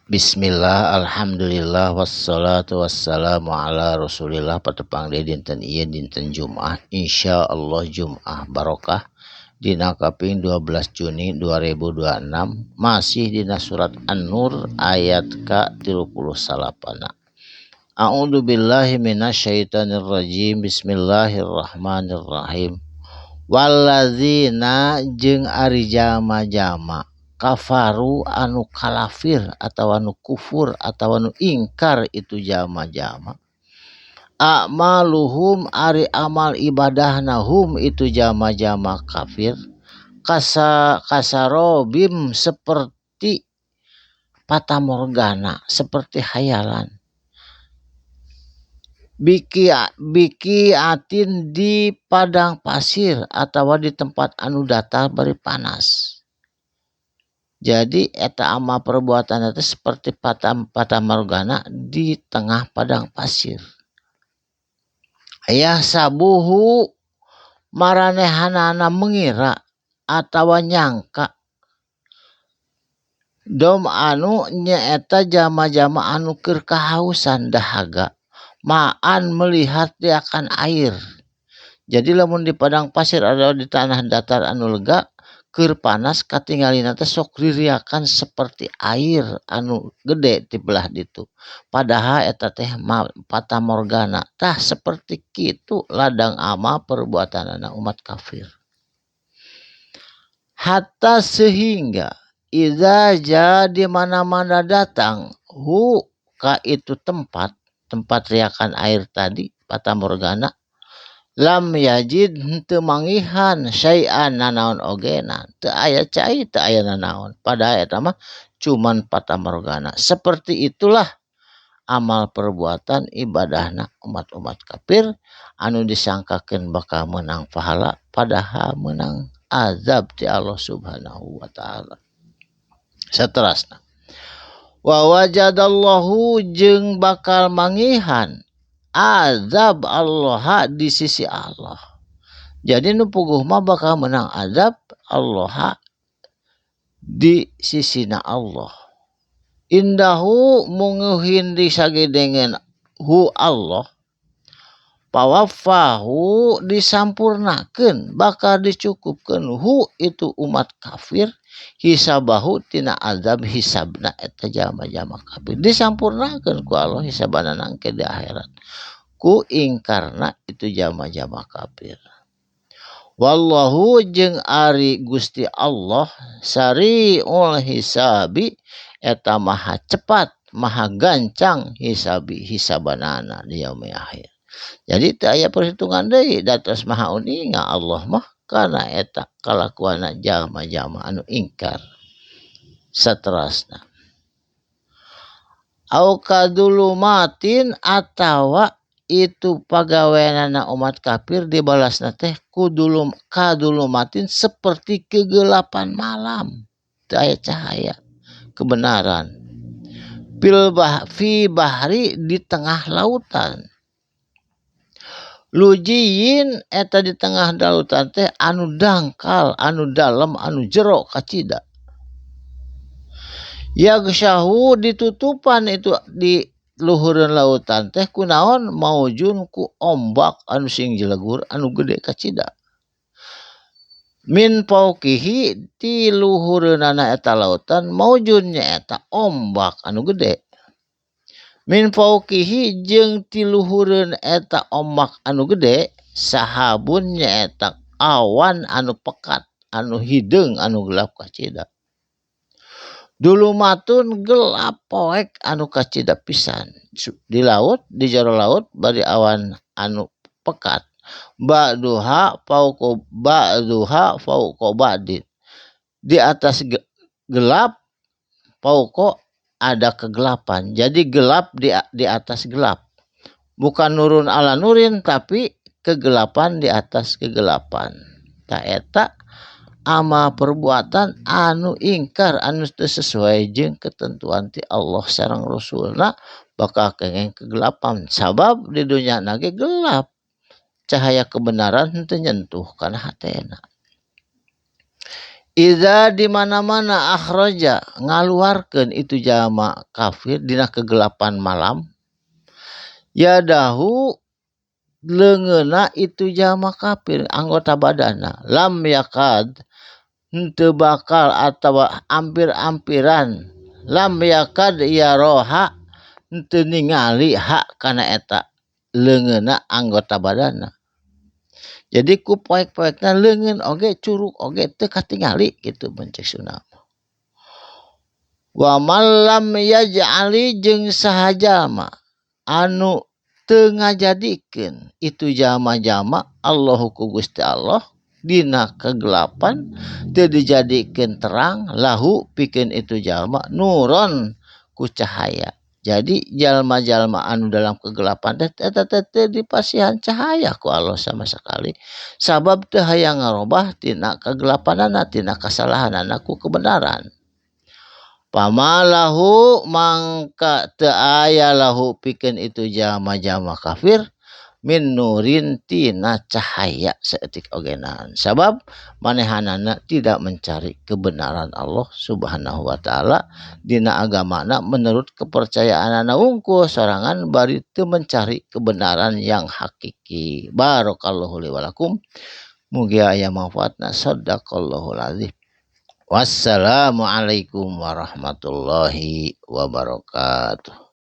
Bismillah, alhamdulillah, wassalatu wassalamu ala rasulillah. Patepang deui dinten ieu, dinten Jumat, insyaallah Jumat barokah, dina kaping 12 Juni 2026, masih dina surat An-Nur ayat ka 39. A'udzu billahi minasyaitonir rajim. Bismillahirrahmanirrahim. Wallazina jeung ari jama-jama kafaru anu kalafir atau anu kufur atau anu ingkar itu jama-jama, a'maluhum ari amal ibadahna hum itu jama-jama kafir, kasarobim seperti patamorgana, seperti hayalan, biqi'atin di padang pasir atau di tempat anu datar bari panas. Jadi eta amal perbuatan itu seperti patamorgana di tengah padang pasir. Yahsabuhu maranehanana mengira atau nyangka dom anu nyaeta jama-jama anu keur kahausan dahaga ma'an melihat dia akan air. Jadi lamun di padang pasir atau di tanah datar anu lega keur panas, katingalina teh sok ririakan seperti air anu gede di belah ditu, padahal eta teh patamorgana. Tah, seperti kitu ladang amal perbuatanana umat kafir. Hatta sehingga iza jadi mana-mana datang hu ka itu tempat, tempat riakan air tadi, patamorgana, lam yajid henteu manggihan syai'an nanaon ogena, teu aya cai, teu aya nanaon, padahal eta mah cuman patamorgana. Seperti itulah amal perbuatan ibadahna umat-umat kafir anu disangkakeun bakal menang pahala, padahal menang azab ti Allah Subhanahu wa taala. Saterasna, wa wajadallahu jeung bakal manggihan azab Allah di sisi Allah. Jadi nu puguh mah bakal menang azab Allah di sisina Allah. Indahu munguhin di sagedengeun hu Allah, fawaffahu disampurnakeun, bakal dicukupkeun hu itu umat kafir, hisabahu tina azab hisabna eta jalma-jalma kafir, disampurnakeun ku Allah hisabana nangke di akhirat ku ingkarna itu jalma-jalma kafir. Wallahu jeung ari Gusti Allah sari'ul hisabi eta maha cepat, maha gancang hisabi hisabanana di yaumil akhir. Jadi teu aya perhitungan deui, da tos maha uninga Allah mah kana eta kalakuanna jalma-jalma anu ingkar. Saterasna, au kadzulumatin atawa itu pagaweanana umat kafir dibalasna teh kudulum kadzulumatin seperti kegelapan malam, teu aya cahaya kebenaran, fil bah fi bahri di tengah lautan, lujiyin eta di tengah lautan teh anu dangkal, anu dalam, anu jero kacida, yaghsyahu ditutupan itu di luhureun lautan teh kunaon maujun ku ombak anu sing jelegur, anu gede kacida, min fauqihi ti luhureunana eta lautan, maujun nyaeta ombak anu gede, min fauqihi jeung ti luhureun eta ombak anu gede, sahabun nyaeta awan anu pekat, anu hideung, anu gelap kacida, dulumatun gelap poek anu kacida pisan. Di laut, di jero laut bari awan anu pekat, ba'duha fauqa ba'duha fauqa ba'din, di atas gelap fauqa ada kegelapan. Jadi gelap di atas gelap, bukan nurun ala nurin, tapi kegelapan di atas kegelapan. Tah, eta amal perbuatan anu ingkar, anu teu sesuai jeung ketentuan ti Allah sareng Rasulna, bakal kenging kegelapan, sabab di dunia ge gelap, cahaya kebenaran henteu nyentuh kana hatena. Iza di mana-mana akhraja ngaluarkeun itu jalma kafir dina kegelapan malam yadahu leungeunna itu jalma kafir anggota badanna lam yakad henteu bakal atawa ampir-ampiran lam yakad yaroha henteu ningali hak kana eta leungeunna anggota badanna. Jadi ku poek-poekna leungeun oge curug oge teu katingali kitu mun cek Sunda. Wa man lam yaj'ali jeung saha jalma anu teu ngajadikeun itu jalma-jalma Allahu ku Gusti Allah dina kegelapan teu dijadikeun terang lahu pikeun itu jalma nuron ku cahaya. Jadi jalma-jalma anu dalam kegelapan teh eta teh teu dipasihan cahaya ku Allah sama sekali. Sabab teu hayang ngarobah tina kegelapanana tina kasalahanana ku kebenaran. Pamalahu mangka teu aya lahu pikeun itu jalma-jalma kafir min nurin tina cahaya saeutik ogenan. Sabab manehanana tidak mencari kebenaran Allah Subhanahu wa taala dina agamana menurut kepercayaanana wungkul sorangan bari teu mencari kebenaran yang hakiki. Barakallahu li wa lakum. Mugia aya manfaatna. Sadaqallahul azim. Wassalamualaikum warahmatullahi wabarakatuh.